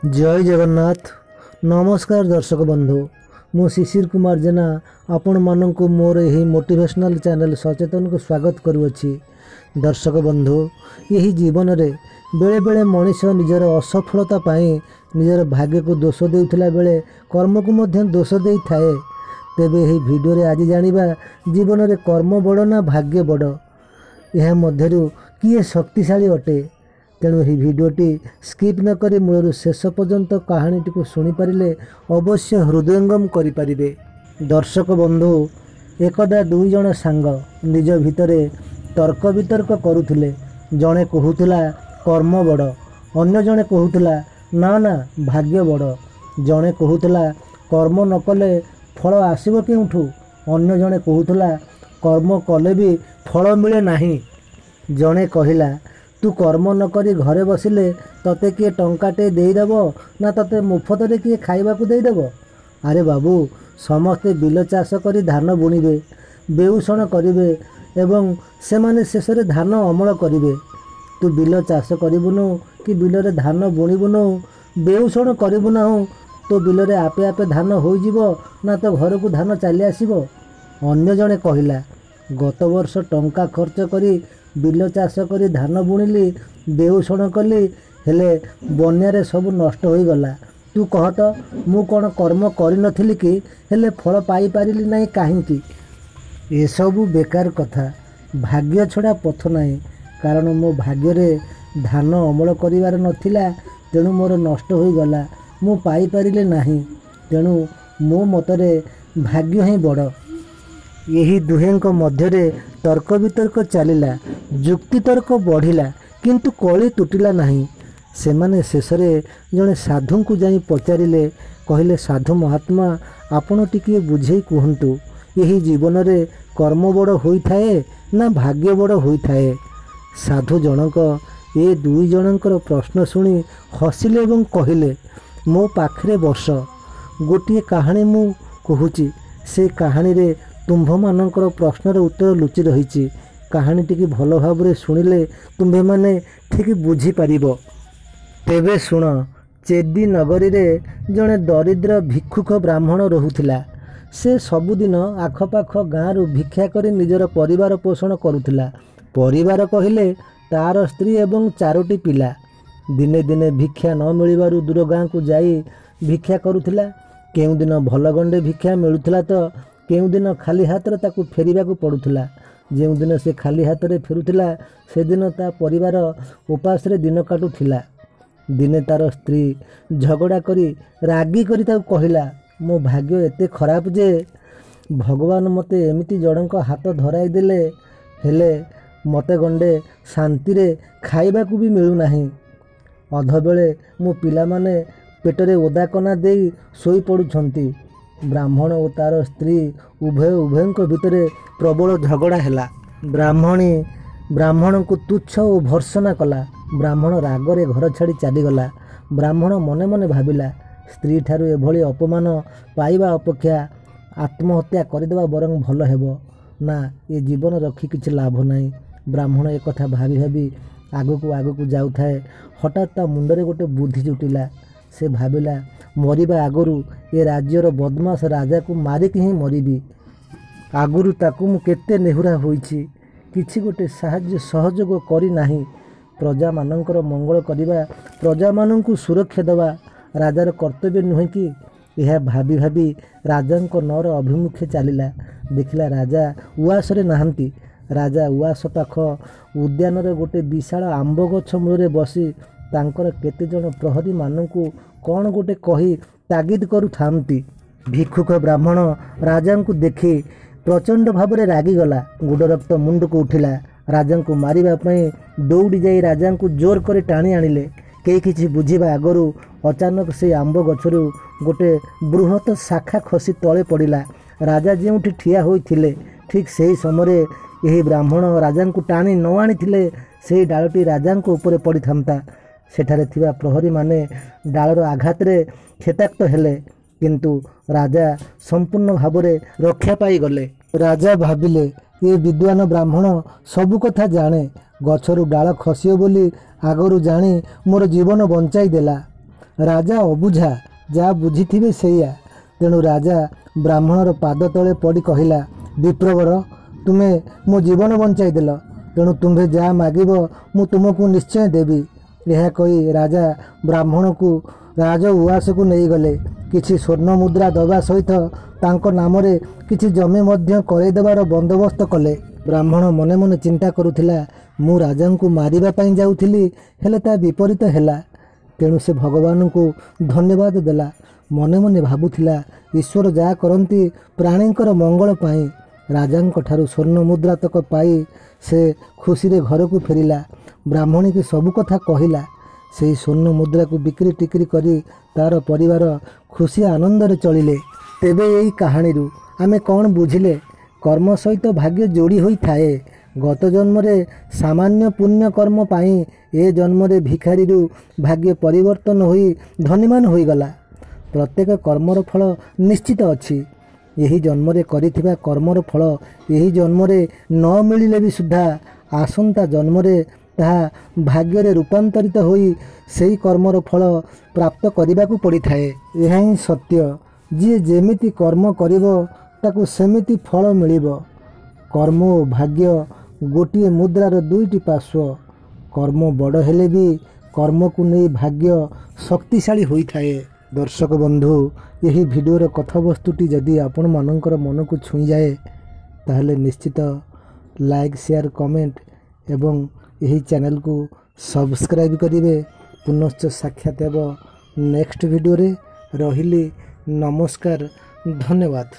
ଜୟ ଜଗନ୍ନାଥ। ନମସ୍କାର ଦର୍ଶକ ବନ୍ଧୁ, ମୁଁ ଶିଶିର କୁମାର ଜେନା ଆପଣମାନଙ୍କୁ ମୋର ଏହି ମୋଟିଭେସନାଲ୍ ଚ୍ୟାନେଲ୍ ସଚେତନକୁ ସ୍ୱାଗତ କରୁଅଛି। ଦର୍ଶକ ବନ୍ଧୁ, ଏହି ଜୀବନରେ ବେଳେବେଳେ ମଣିଷ ନିଜର ଅସଫଳତା ପାଇଁ ନିଜର ଭାଗ୍ୟକୁ ଦୋଷ ଦେଉଥିଲା ବେଳେ କର୍ମକୁ ମଧ୍ୟ ଦୋଷ ଦେଇଥାଏ। ତେବେ ଏହି ଭିଡ଼ିଓରେ ଆଜି ଜାଣିବା ଜୀବନରେ କର୍ମ ବଡ଼ ନା ଭାଗ୍ୟ ବଡ଼, ଏହା ମଧ୍ୟରୁ କିଏ ଶକ୍ତିଶାଳୀ ଅଟେ। ତେଣୁ ଏହି ଭିଡ଼ିଓଟି ସ୍କିପ୍ ନ କରି ମୂଳରୁ ଶେଷ ପର୍ଯ୍ୟନ୍ତ କାହାଣୀଟିକୁ ଶୁଣିପାରିଲେ ଅବଶ୍ୟ ହୃଦୟଙ୍ଗମ କରିପାରିବେ। ଦର୍ଶକ ବନ୍ଧୁ, ଏକଦା ଦୁଇ ଜଣ ସାଙ୍ଗ ନିଜ ଭିତରେ ତର୍କ ବିତର୍କ କରୁଥିଲେ। ଜଣେ କହୁଥିଲା କର୍ମ ବଡ଼, ଅନ୍ୟ ଜଣେ କହୁଥିଲା ନା ନା ଭାଗ୍ୟ ବଡ଼। ଜଣେ କହୁଥିଲା କର୍ମ ନ କଲେ ଫଳ ଆସିବ କେଉଁଠୁ, ଅନ୍ୟ ଜଣେ କହୁଥିଲା କର୍ମ କଲେ ବି ଫଳ ମିଳେ ନାହିଁ। ଜଣେ କହିଲା ତୁ କର୍ମ ନ କରି ଘରେ ବସିଲେ ତତେ କିଏ ଟଙ୍କାଟେ ଦେଇଦେବ ନା ତତେ ମୁଫତରେ କିଏ ଖାଇବାକୁ ଦେଇଦେବ? ଆରେ ବାବୁ, ସମସ୍ତେ ବିଲ ଚାଷ କରି ଧାନ ବୁଣିବେ, ବେଉଷଣ କରିବେ ଏବଂ ସେମାନେ ଶେଷରେ ଧାନ ଅମଳ କରିବେ। ତୁ ବିଲ ଚାଷ କରିବୁନୁ କି ବିଲରେ ଧାନ ବୁଣିବୁନୁ, ବେଉଷଣ କରିବୁ ନାହୁଁ, ତୋ ବିଲରେ ଆପେ ଆପେ ଧାନ ହୋଇଯିବ ନା ତୋ ଘରକୁ ଧାନ ଚାଲି ଆସିବ? ଅନ୍ୟ ଜଣେ କହିଲା ଗତ ବର୍ଷ ଟଙ୍କା ଖର୍ଚ୍ଚ କରି ବିଲ ଚାଷ କରି ଧାନ ବୁଣିଲି, ବେଉଷଣ କଲି, ହେଲେ ବନ୍ୟାରେ ସବୁ ନଷ୍ଟ ହୋଇଗଲା। ତୁ କହ ତ, ମୁଁ କ'ଣ କର୍ମ କରିନଥିଲି କି? ହେଲେ ଫଳ ପାଇପାରିଲି ନାହିଁ କାହିଁକି? ଏସବୁ ବେକାର କଥା, ଭାଗ୍ୟ ଛଡ଼ା ପଥ ନାହିଁ। କାରଣ ମୋ ଭାଗ୍ୟରେ ଧାନ ଅମଳ କରିବାର ନଥିଲା, ତେଣୁ ମୋର ନଷ୍ଟ ହୋଇଗଲା, ମୁଁ ପାଇପାରିଲି ନାହିଁ। ତେଣୁ ମୋ ମତରେ ଭାଗ୍ୟ ହିଁ ବଡ଼। ଏହି ଦୁହେଁଙ୍କ ମଧ୍ୟରେ ତର୍କ ବିତର୍କ ଚାଲିଲା, ଯୁକ୍ତିତର୍କ ବଢ଼ିଲା, କିନ୍ତୁ କଳି ତୁଟିଲା ନାହିଁ। ସେମାନେ ଶେଷରେ ଜଣେ ସାଧୁଙ୍କୁ ଯାଇ ପଚାରିଲେ, କହିଲେ ସାଧୁ ମହାତ୍ମା, ଆପଣ ଟିକିଏ ବୁଝେଇ କୁହନ୍ତୁ, ଏହି ଜୀବନରେ କର୍ମ ବଡ଼ ହୋଇଥାଏ ନା ଭାଗ୍ୟ ବଡ଼ ହୋଇଥାଏ? ସାଧୁ ଜଣକ ଏ ଦୁଇ ଜଣଙ୍କର ପ୍ରଶ୍ନ ଶୁଣି ହସିଲେ ଏବଂ କହିଲେ, ମୋ ପାଖରେ ବସ, ଗୋଟିଏ କାହାଣୀ ମୁଁ କହୁଛି, ସେ କାହାଣୀରେ ତୁମ୍ଭମାନଙ୍କର ପ୍ରଶ୍ନର ଉତ୍ତର ଲୁଚି ରହିଛି। କାହାଣୀଟିକି ଭଲ ଭାବରେ ଶୁଣିଲେ ତୁମ୍ଭେମାନେ ଠିକ୍ ବୁଝିପାରିବ। ତେବେ ଶୁଣ, ଚେଦି ନଗରୀରେ ଜଣେ ଦରିଦ୍ର ଭିକ୍ଷୁକ ବ୍ରାହ୍ମଣ ରହୁଥିଲା। ସେ ସବୁଦିନ ଆଖପାଖ ଗାଁରୁ ଭିକ୍ଷା କରି ନିଜର ପରିବାର ପୋଷଣ କରୁଥିଲା। ପରିବାର କହିଲେ ତାର ସ୍ତ୍ରୀ ଏବଂ ଚାରୋଟି ପିଲା। ଦିନେ ଦିନେ ଭିକ୍ଷା ନ ମିଳିବାରୁ ଦୂର ଗାଁକୁ ଯାଇ ଭିକ୍ଷା କରୁଥିଲା। କେଉଁଦିନ ଭଲ ଗଣ୍ଡେ ଭିକ୍ଷା ମିଳୁଥିଲା ତ କେଉଁଦିନ ଖାଲି ହାତରେ ତାକୁ ଫେରିବାକୁ ପଡ଼ୁଥିଲା। ଯେଉଁଦିନ ସେ ଖାଲି ହାତରେ ଫେରୁଥିଲା ସେଦିନ ତା ପରିବାର ଉପାସରେ ଦିନ କାଟୁଥିଲା। ଦିନେ ତାର ସ୍ତ୍ରୀ ଝଗଡ଼ା କରି ରାଗି କରି ତାକୁ କହିଲା, ମୋ ଭାଗ୍ୟ ଏତେ ଖରାପ ଯେ ଭଗବାନ ମୋତେ ଏମିତି ଜଣଙ୍କ ହାତ ଧରାଇ ଦେଲେ, ହେଲେ ମୋତେ ଗଣ୍ଡେ ଶାନ୍ତିରେ ଖାଇବାକୁ ବି ମିଳୁନାହିଁ। ଅଧବେଳେ ମୋ ପିଲାମାନେ ପେଟରେ ଓଦାକନା ଦେଇ ଶୋଇପଡ଼ୁଛନ୍ତି। ବ୍ରାହ୍ମଣ ଓ ତାର ସ୍ତ୍ରୀ ଉଭୟ ଉଭୟଙ୍କ ଭିତରେ ପ୍ରବଳ ଝଗଡ଼ା ହେଲା। ବ୍ରାହ୍ମଣୀ ବ୍ରାହ୍ମଣଙ୍କୁ ତୁଚ୍ଛ ଓ ଭର୍ତ୍ସନା କଲା। ବ୍ରାହ୍ମଣ ରାଗରେ ଘର ଛାଡ଼ି ଚାଲିଗଲା। ବ୍ରାହ୍ମଣ ମନେ ମନେ ଭାବିଲା, ସ୍ତ୍ରୀଠାରୁ ଏଭଳି ଅପମାନ ପାଇବା ଅପେକ୍ଷା ଆତ୍ମହତ୍ୟା କରିଦେବା ବରଂ ଭଲ ହେବ। ନା, ଏ ଜୀବନ ରଖି କିଛି ଲାଭ ନାହିଁ। ବ୍ରାହ୍ମଣ ଏକଥା ଭାବି ଭାବି ଆଗକୁ ଆଗକୁ ଯାଉଥାଏ। ହଠାତ୍ ତା ମୁଣ୍ଡରେ ଗୋଟେ ବୁଦ୍ଧି ଜୁଟିଲା। ସେ ଭାବିଲା, ମରିବା ଆଗରୁ ଏ ରାଜ୍ୟର ବଦମାସ ରାଜାକୁ ମାରିକି ହିଁ ମରିବି। ଆଗରୁ ତାକୁ ମୁଁ କେତେ ନେହୁରା ହୋଇଛି, କିଛି ଗୋଟେ ସାହାଯ୍ୟ ସହଯୋଗ କରିନାହିଁ। ପ୍ରଜାମାନଙ୍କର ମଙ୍ଗଳ କରିବା, ପ୍ରଜାମାନଙ୍କୁ ସୁରକ୍ଷା ଦେବା ରାଜାର କର୍ତ୍ତବ୍ୟ ନୁହେଁ କି? ଏହା ଭାବି ଭାବି ରାଜାଙ୍କ ନଅର ଅଭିମୁଖେ ଚାଲିଲା। ଦେଖିଲା ରାଜା ଉଆସରେ ନାହାନ୍ତି। ରାଜା ଉଆସ ପାଖ ଉଦ୍ୟାନରେ ଗୋଟେ ବିଶାଳ ଆମ୍ବ ଗଛ ମୂଳରେ ବସି ତାଙ୍କର କେତେଜଣ ପ୍ରହରୀମାନଙ୍କୁ କ'ଣ ଗୋଟେ କହି ତାଗିଦ କରୁଥାନ୍ତି। ଭିକ୍ଷୁକ ବ୍ରାହ୍ମଣ ରାଜାଙ୍କୁ ଦେଖି ପ୍ରଚଣ୍ଡ ଭାବରେ ରାଗିଗଲା। ଗୁଡ଼ରକ୍ତ ମୁଣ୍ଡକୁ ଉଠିଲା। ରାଜାଙ୍କୁ ମାରିବା ପାଇଁ ଦୌଡ଼ି ଯାଇ ରାଜାଙ୍କୁ ଜୋର କରି ଟାଣି ଆଣିଲେ। କେହି କିଛି ବୁଝିବା ଆଗରୁ ଅଚାନକ ସେଇ ଆମ୍ବ ଗଛରୁ ଗୋଟେ ବୃହତ ଶାଖା ଖସି ତଳେ ପଡ଼ିଲା। ରାଜା ଯେଉଁଠି ଠିଆ ହୋଇଥିଲେ ଠିକ୍ ସେହି ସମୟରେ ଏହି ବ୍ରାହ୍ମଣ ରାଜାଙ୍କୁ ଟାଣି ନ ଆଣିଥିଲେ ସେହି ଡାଳଟି ରାଜାଙ୍କ ଉପରେ ପଡ଼ିଥାନ୍ତା। ସେଠାରେ ଥିବା ପ୍ରହରୀମାନେ ଡାଳର ଆଘାତରେ କ୍ଷତାକ୍ତ ହେଲେ, କିନ୍ତୁ ରାଜା ସମ୍ପୂର୍ଣ୍ଣ ଭାବରେ ରକ୍ଷା ପାଇଗଲେ। ରାଜା ଭାବିଲେ, ଏ ବିଦ୍ୱାନ ବ୍ରାହ୍ମଣ ସବୁ କଥା ଜାଣେ, ଗଛରୁ ଡାଳ ଖସିବ ବୋଲି ଆଗରୁ ଜାଣି ମୋର ଜୀବନ ବଞ୍ଚାଇ ଦେଲା। ରାଜା ଅବୁଝା, ଯାହା ବୁଝିଥିବେ ସେଇଆ। ତେଣୁ ରାଜା ବ୍ରାହ୍ମଣର ପାଦ ତଳେ ପଡ଼ି କହିଲା, ବିପ୍ରବର, ତୁମେ ମୋ ଜୀବନ ବଞ୍ଚାଇଦେଲ, ତେଣୁ ତୁମ୍ଭେ ଯାହା ମାଗିବ ମୁଁ ତୁମକୁ ନିଶ୍ଚୟ ଦେବି। ଏହା କହି ରାଜା ବ୍ରାହ୍ମଣକୁ ରାଜ ଉଆସକୁ ନେଇଗଲେ। କିଛି ସ୍ୱର୍ଣ୍ଣ ମୁଦ୍ରା ଦେବା ସହିତ ତାଙ୍କ ନାମରେ କିଛି ଜମି ମଧ୍ୟ କରେଇଦେବାର ବନ୍ଦୋବସ୍ତ କଲେ। ବ୍ରାହ୍ମଣ ମନେ ମନେ ଚିନ୍ତା କରୁଥିଲା, ମୁଁ ରାଜାଙ୍କୁ ମାରିବା ପାଇଁ ଯାଉଥିଲି, ହେଲେ ତା ବିପରୀତ ହେଲା। ତେଣୁ ସେ ଭଗବାନଙ୍କୁ ଧନ୍ୟବାଦ ଦେଲା। ମନେ ମନେ ଭାବୁଥିଲା, ଈଶ୍ୱର ଯାହା କରନ୍ତି ପ୍ରାଣୀଙ୍କର ମଙ୍ଗଳ ପାଇଁ। ରାଜାଙ୍କ ଠାରୁ ସ୍ୱର୍ଣ୍ଣ ମୁଦ୍ରା ତକ ପାଇ ସେ ଖୁସିରେ ଘରକୁ ଫେରିଲା। ବ୍ରାହ୍ମଣୀକି ସବୁ କଥା କହିଲା। ସେହି ସ୍ୱର୍ଣ୍ଣ ମୁଦ୍ରାକୁ ବିକ୍ରି ଟିକ୍ରି କରି ତାର ପରିବାର ଖୁସି ଆନନ୍ଦରେ ଚଳିଲେ। ତେବେ ଏଇ କାହାଣୀରୁ ଆମେ କ'ଣ ବୁଝିଲେ? କର୍ମ ସହିତ ଭାଗ୍ୟ ଯୋଡ଼ି ହୋଇଥାଏ। ଗତ ଜନ୍ମରେ ସାମାନ୍ୟ ପୁଣ୍ୟ କର୍ମ ପାଇଁ ଏ ଜନ୍ମରେ ଭିଖାରୀରୁ ଭାଗ୍ୟ ପରିବର୍ତ୍ତନ ହୋଇ ଧନୀମାନ ହୋଇଗଲା। ପ୍ରତ୍ୟେକ କର୍ମର ଫଳ ନିଶ୍ଚିତ ଅଛି। ଏହି ଜନ୍ମରେ କରିଥିବା କର୍ମର ଫଳ ଏହି ଜନ୍ମରେ ନ ମିଳିଲେ ବି ସୁଦ୍ଧା ଆସନ୍ତା ଜନ୍ମରେ ତାହା ଭାଗ୍ୟରେ ରୂପାନ୍ତରିତ ହୋଇ ସେହି କର୍ମର ଫଳ ପ୍ରାପ୍ତ କରିବାକୁ ପଡ଼ିଥାଏ। ଏହା ହିଁ ସତ୍ୟ। ଯିଏ ଯେମିତି କର୍ମ କରିବ ତାକୁ ସେମିତି ଫଳ ମିଳିବ। କର୍ମ ଓ ଭାଗ୍ୟ ଗୋଟିଏ ମୁଦ୍ରାର ଦୁଇଟି ପାର୍ଶ୍ୱ। କର୍ମ ବଡ଼ ହେଲେ ବି କର୍ମକୁ ନେଇ ଭାଗ୍ୟ ଶକ୍ତିଶାଳୀ ହୋଇଥାଏ। ଦର୍ଶକ ବନ୍ଧୁ, ଏହି ଭିଡ଼ିଓର କଥାବସ୍ତୁଟି ଯଦି ଆପଣମାନଙ୍କର ମନକୁ ଛୁଇଁଯାଏ, ତାହେଲେ ନିଶ୍ଚିତ ଲାଇକ୍, ସେୟାର, କମେଣ୍ଟ ଏବଂ ଏହି ଚ୍ୟାନେଲକୁ ସବସ୍କ୍ରାଇବ୍ କରିବେ। ପୁନଶ୍ଚ ସାକ୍ଷାତ ହେବ ନେକ୍ସଟ ଭିଡ଼ିଓରେ। ରହିଲି, ନମସ୍କାର, ଧନ୍ୟବାଦ।